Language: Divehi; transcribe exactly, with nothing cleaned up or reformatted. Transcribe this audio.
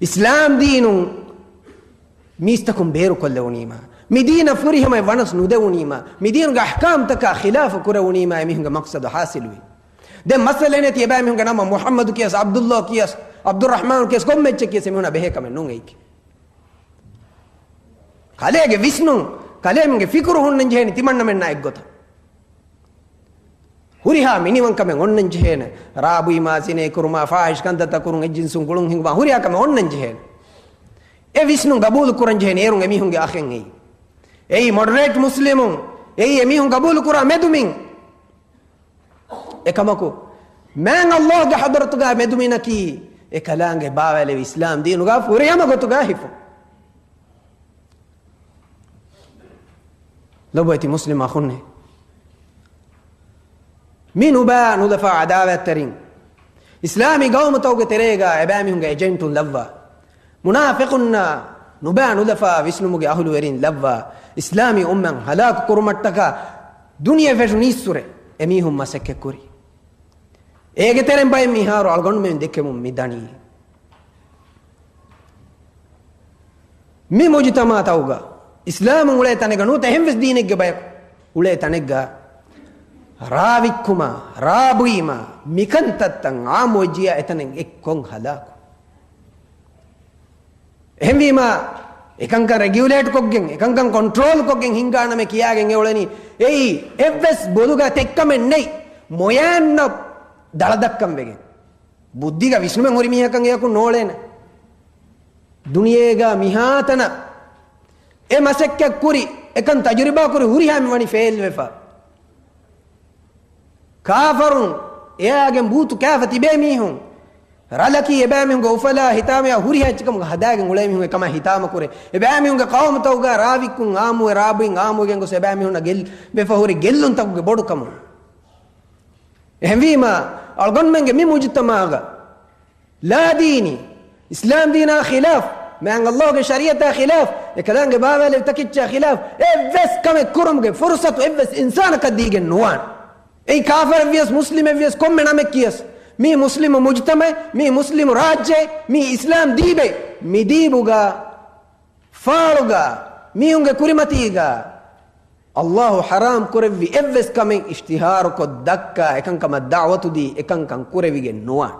އިސްލާމް ދީނުން މީސްތަކުން ބޭރުކޮށްލެވުނީމާ، މި ދީނަށް ފުރިހަމަ ވަނަސް ނުދެވުނީމާ، މި ދީނުގެ އަޙްކާމްތަކާ ޚިލާފު ކުރެވުނީމާ، އެމީހުންގެ މަޤްޞަދު ޙާޞިލުވި. ދެން މައްސަލައެއް ނެތި އެބައިމީހުންގެ ނަމަށް މުޙައްމަދު ކިޔަސް، ޢަބްދުﷲ ކިޔަސް، ޢަބްދުއްރަޙްމާނު ކިޔަސް، ކޮންމެ އެއްޗެއް ކިޔަސް އެމީހުންނަށް ބެހޭ ކަމެއް ނޫން އެއީކީ. ކަލޭގެ ވިސްނުން، ކަލޭމެންގެ ފިކުރު ހުންނަން ޖެހޭނީ ތިމަންނަމެންނާ އެއްގޮތަށް. ހުރިހާ މިނިވަންކަމެއް އޮންނަން ޖެހޭނެ. ރާ ބުއިމާ، ޒިނޭ ކުރުމާ، ފާޙިޝް ކަންތައްތައް ކުރުން، އެއްޖިންސުން ގުޅުން ހިނގުމާ، ހުރިހާ ކަމެއް އޮންނަން ޖެހޭނެ. އެ ވިސްނުން ގަބޫލު ކުރަން ޖެހޭނެ އޭރުން އެމީހުންގެ އަޚެއް އެއީ. އެއީ މޮޑަރޭޓް މުސްލިމުން، އެއީ އެމީހުން ގަބޫލު ކުރާ މެދުމިން. އެކަމަކު، މާތް ﷲ ގެ ޙަޟްރަތުގަ މެދުމިނަކީ އެކަލާނގެ ބާވާލެވި އިސްލާމް ދީނުގަ ފުރިހަމަ ގޮތުގަ ހިފުން. ލޮބުވެތި މުސްލިމް އަޚުންނޭ، މި ނުބާ ނުލަފާ ޢަދާވާތްތެރިން، އިސްލާމީ ޤައުމުތަކުގެ ތެރޭގަ އެބައިމީހުންގެ އެޖެންޓުން ލައްވާ، މުނާފިޤުންނާ ނުބާ ނުލަފާ ވިސްނުމުގެ އަހުލުވެރިން ލައްވާ، އިސްލާމީ އުއްމަތް ހަލާކު ކުރުމަށްޓަކާ ދުނިޔެ ފެށުނީއްސުރެ އެމީހުން މަސައްކަތް ކުރި. އޭގެ ތެރެއިން ބައެއް މިހާރު އަޅުގަނޑުމެން ދެކެމުން މި ދަނީ. މި މުޖުތަމަޢުތަކުގަ، އިސްލާމުން އުޅޭ ތަނެއްގަ ނުވަތަ އެހެންވެސް ދީނެއްގެ ބަޔަކު އުޅޭ ތަނެއްގަ، ރާވިއްކުމާ، ރާބުއީމާ، މިކަންތައްތައް ޢާއްމުވެއްޖިއްޔާ އެތަނެއް އެއްކޮން ހަލާކު. އެހެންވީމާ، އެކަންކަން ރެގިއުލޭޓް ކޮށްގެން، އެކަންކަން ކޮންޓްރޯލް ކޮށްގެން ހިންގާނަމޭ ކިޔާގެން އެ އުޅެނީ. އެއީ އެއްވެސް ބޮލުގަ ތެއްކަމެއް ނެތް. މޮޔައިންނަށް ދަޅަދައްކަން ވެގެން. ބުއްދިގަ ވިސްނުމެއް ހުރި މީހަކަށް އެއަކުން ނޯޅޭނެ. ދުނިޔޭގަ މިހާތަނަށް އެ މަސައްކަތް ކުރި، އެކަން ތަޖުރިބާ ކުރި ހުރިހާ މި ވަނީ ފެއިލް ވެފަ. ކާފަރުން އެއާގެން ބޫތު ކާފަ ތިބޭ މީހުން، ރަލަކީ އެބައިމީހުންގެ އުފަލާ ހިތާމަޔާ ހުރިހާ އެއްޗަކަމުގަ ހަދާގެން އުޅޭ މީހުން އެކަމާ ހިތާމަ ކުރޭ. އެބައިމީހުންގެ ޤައުމުތަކުގަ ރާވިއްކުން އާއްމުވެ، ރާބުއިން އާއްމުވެގެން ގޮސް އެބައިމީހުންނަށް ގެއްލު ވެފަ ހުރި ގެއްލުންތަކުގެ ބޮޑުކަމުން. އެހެންވީމާ، އަޅުގަނޑުމެންގެ މި މުޖުތަމަޢުގަ ލާދީނީ، އިސްލާމް ދީނާ ޚިލާފް، މާތް ﷲ ގެ ޝަރީޢަތާ ޚިލާފް، އެކަލާނގެ ބާވާލެވި ތަކެއްޗާ ޚިލާފް، އެއްވެސް ކަމެއް ކުރުމުގެ ފުރުޞަތު އެއްވެސް އިންސާނަކަށް ދީގެން ނުވާނެ. އެއީ ކާފަރެއްވިޔަސް، މުސްލިމެއްވިޔަސް، ކޮންމެ ނަމެއް ކިޔަސް، މީ މުސްލިމު މުޖުތަމަޢެއް، މީ މުސްލިމު ރާއްޖެއެއް، މީ އިސްލާމް ދީބެއް. މި ދީބުގަ، ފާޅުގަ، މީހުންގެ ކުރިމަތީގަ، ﷲ ޙަރާމް ކުރެއްވި އެއްވެސް ކަމެއް އިޝްތިހާރުކޮށް ދައްކާ، އެކަންކަމަށް ދަޢުވަތުދީ، އެކަންކަން ކުރެވިގެން ނުވާނެ.